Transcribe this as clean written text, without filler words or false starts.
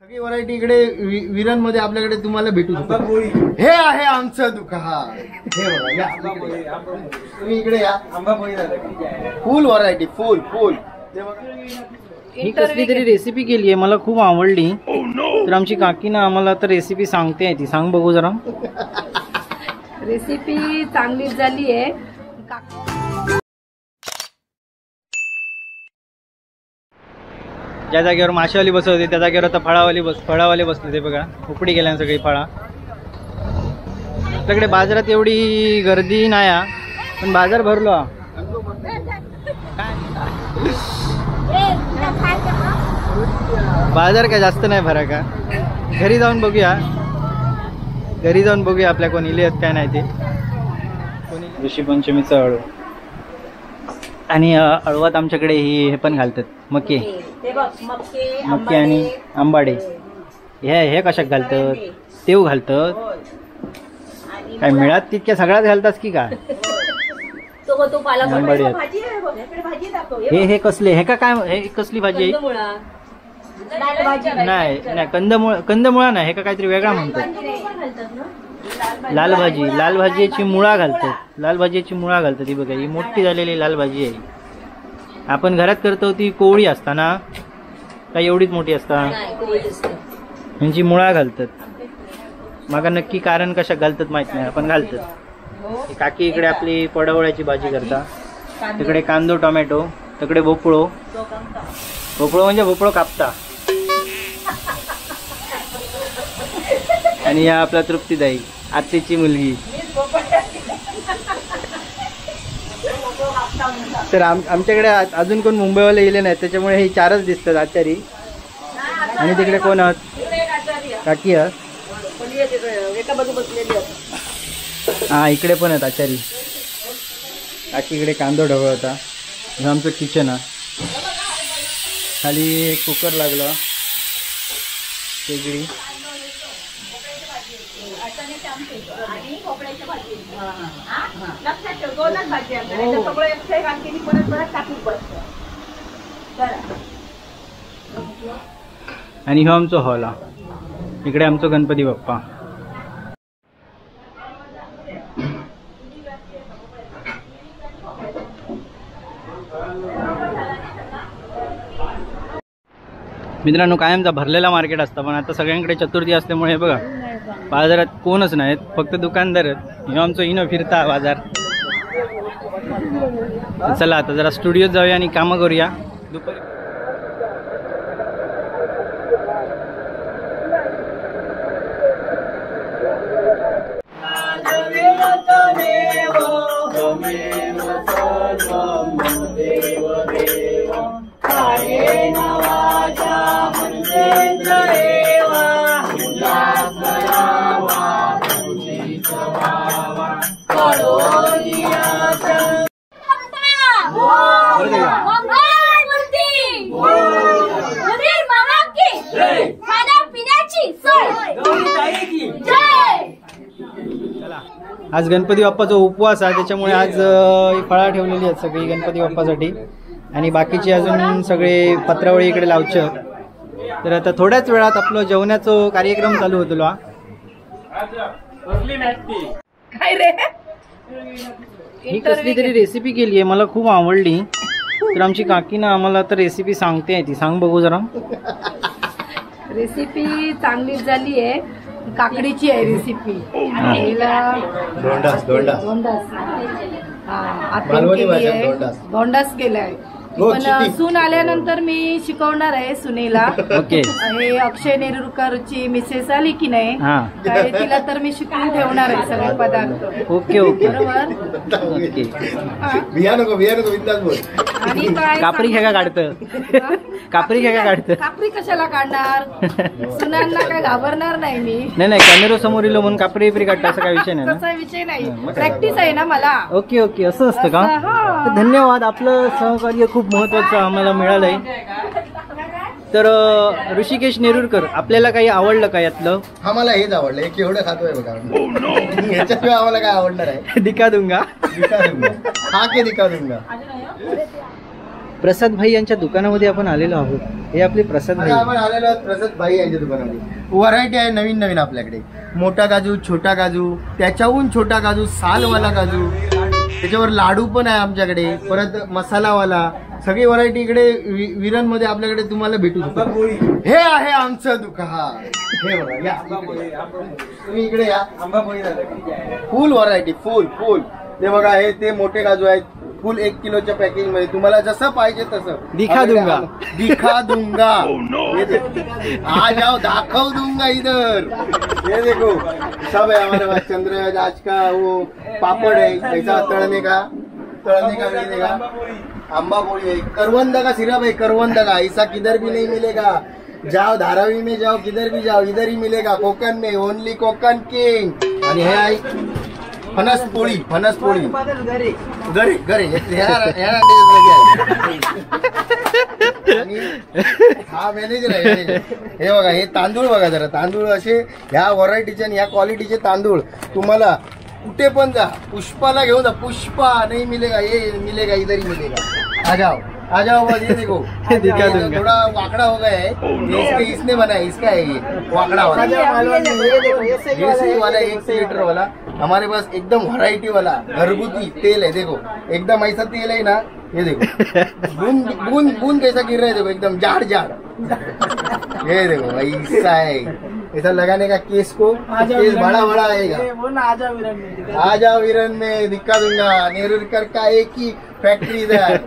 सगळी व्हरायटी इकडे विरणमध्ये आपल्याकडे तुम्हाला भेटू शकते. हे आहे आमचं दुकान. हे बघा, या तुम्ही इकडे या. फुल व्हरायटी, फुल फुल. ही कसली तरी रेसिपी केली आहे, मला खूप आवडली. तर आमची काकी ना आम्हाला तर रेसिपी सांगते, ती सांग बघू जरा. रेसिपी चांगली झाली आहे. ज्या जागेवर माशावाली बसत होती त्या जागेवर आता फळावाले बसले. ते बघा उपडी गेल्या सगळी फळा. आपल्याकडे बाजारात एवढी गर्दी नाही, पण बाजार भरलो. बाजार काय जास्त नाही भरा का. घरी जाऊन बघूया, घरी जाऊन बघूया आपल्या कोणी लिहत काय नाही ते. कोणी ऋषीपंचमीचा अळू आणि अळवात आमच्याकडे ही हे पण घालतात, मके मके आणि आंबाडे. हे हे कशात घालतात? तेव घालतात काय मिळात तितक्या सगळ्यात घालतात की काय? आंबाडे हे हे कसले हे का काय हे कसली भाजी आहे? नाही नाही, कंदमुळा नाही, हे का काहीतरी वेगळा म्हणतात. लाल भाजी, लाल भाजीची मुळा घालतात, लाल भाजीची मुळा घालतात. ही बघा, ही मोठी झालेली लाल भाजी आहे. आपण घरात करतो ती कोवळी असताना काय एवढीच मोठी असता, ह्यांची मुळा घालतात. माका नक्की कारण कशा घालतात माहित नाही, आपण घालतात. काकी इकडे आपली पडवळ्याची भाजी करता, तिकडे कांदो टोमॅटो, तिकडे भोपळो. भोपळो म्हणजे भोपळो कापता. आणि या आपला तृप्तीदाई आत्याची मुलगी. तर आमच्याकडे अजून कोण मुंबईवाले गेले नाही, त्याच्यामुळे हे चारच दिसतात आचारी. आणि तिकडे कोण आहात? काकी आहात. हा इकडे पण आहेत आचारी. काकी इकडे कांदो ढवळ होता. हे आमचं किचन आहे. खाली एक कुकर लागला, शेगडी. आणि हो आमचो हॉल. इकडे आमचो गणपती बाप्पा. मित्रांनो, कायमचा भरलेला मार्केट असतं, पण आता सगळ्यांकडे चतुर्थी असल्यामुळे बघा बाजारात कोणच नाहीत, फक्त दुकानदार आहेत. हे आमचं इनो फिरता बाजार. चला आता जरा स्टुडिओत जाऊया आणि कामं करूया. दुपारी आज गणपती बाप्पाचा उपवास आहे, त्याच्यामुळे आज फळा ठेवलेली आहेत सगळी गणपती बाप्पासाठी. आणि बाकीची अजून सगळे पत्रावळी इकडे लावचं. तर आता थोड्याच वेळात आपलं जेवणाचा कार्यक्रम चालू होतो. ही कसली तरी रेसिपी केली आहे, मला खूप आवडली. तर आमची काकी ना आम्हाला तर रेसिपी सांगते, ती सांग बघू जरा. रेसिपी चांगली झाली आहे. काकडीची आहे रेसिपी. धोंडास धोंडास केलाय. पण सून आल्यानंतर मी शिकवणार आहे सुनेला. ओके. हे अक्षय नेरुरकरची मिसेस आली की नाही काय, तिला तर मी शिकवून ठेवणार आहे सगळे पदार्थ. ओके ओके, बरोबर. ओके. बिया नको, बिया नको, बिंदास बोल. आणि काय कापरी खेळा काढतं? कापरी खेळा काढतं? कापरी कशाला काढणार? सुनांना काय घाबरणार नाही मी. नाही नाही, कॅमेरा समोर इलो म्हणून कापरी बिपरी काढता असा काय विषय नाही ना? तसा विषय नाही, प्रॅक्टिस आहे ना मला. ओके ओके, असं असतं का? धन्यवाद, आपलं सहकार्य खूप महत्वाचं आम्हाला मिळालंय. तर ऋषिकेश नेरुरकर, आपल्याला काही आवडलं का यातलं? आम्हाला हेच आवडलं, एक एवढं खातोय बघा. ह्याच्याशिवाय आम्हाला काय आवडणार आहे? दिखा दूंगा, दिखा दूंगा, खा के दिखा दूंगा. प्रसाद भाई यांच्या दुकानामध्ये आपण आलेलो आहोत. हे आपले प्रसाद भाई. आपण आलेलो आहोत प्रसाद भाई यांच्या दुकानामध्ये. व्हरायटी आहे नवीन नवीन आपल्याकडे. मोठा काजू, छोटा काजू, त्याच्याहून छोटा काजू, सालवाला काजू, त्याच्यावर लाडू पण आहे आमच्याकडे, परत मसालावाला, सगळी व्हरायटी इकडे विरणमध्ये आपल्याकडे तुम्हाला भेटू शकतो. हे आहे आमचं दुकान. हे बघा, या तुम्ही इकडे या. फुल व्हरायटी, फुल फुल. ते बघा, हे ते मोठे काजू आहेत, फुल 1 किलोच्या पॅकेज मध्ये तुम्हाला जसं पाहिजे तसं. दिखा दूंगा, दिखा दूंगा, आ जाओ, दाखव दूंगा इधर. ये देखो सब है हमारे पास. चंद्र आज का वो पापड़ है, ऐसा तळने का, तळने का मिलेगा. आंबा पोळी है, करवंदा का सिरप है, करवंदा का, ऐसा किधर भी नहीं मिलेगा. जाओ धारावी में जाओ, किधर भी जाओ, इधर ही मिलेगा. कोकण में ओनली कोकण किंग. आणि हे आहे फणस पोळी, फणस पोळी गरे गरे. हा मॅनेजर आहे. हे बघा, हे तांदूळ बघा जरा, तांदूळ असे ह्या व्हरायटीचे आणि ह्या क्वालिटीचे तांदूळ तुम्हाला कुठे पण जा, पुष्पाला घेऊन जा, पुष्पा नाही मिलेगा, ये मिलेगा, इधर ही मिलेगा. आ जाओ, आ जाओ बस. ये देखो थोड़ा वाकड़ा हो गया है. इसके इसने बनाया, इसका है ये वाकड़ा वाला, ये सही वाला 1 लीटर वाला हमारे पास एकदम वैरायटी वाला घरगुती तेल है. देखो एकदम ऐसा तेल है ना, ये देखो बूंद बूंद बूंद कैसा गिर रहा है, देखो एकदम झाड़ झाड़. ये देखो ऐसा है, ऐसा लगाने का केस को, केस बड़ा बड़ा आएगा. आ जाओ विरन में, दिखा दूंगा. नेरुरकर का एक ही फैक्ट्री इधर.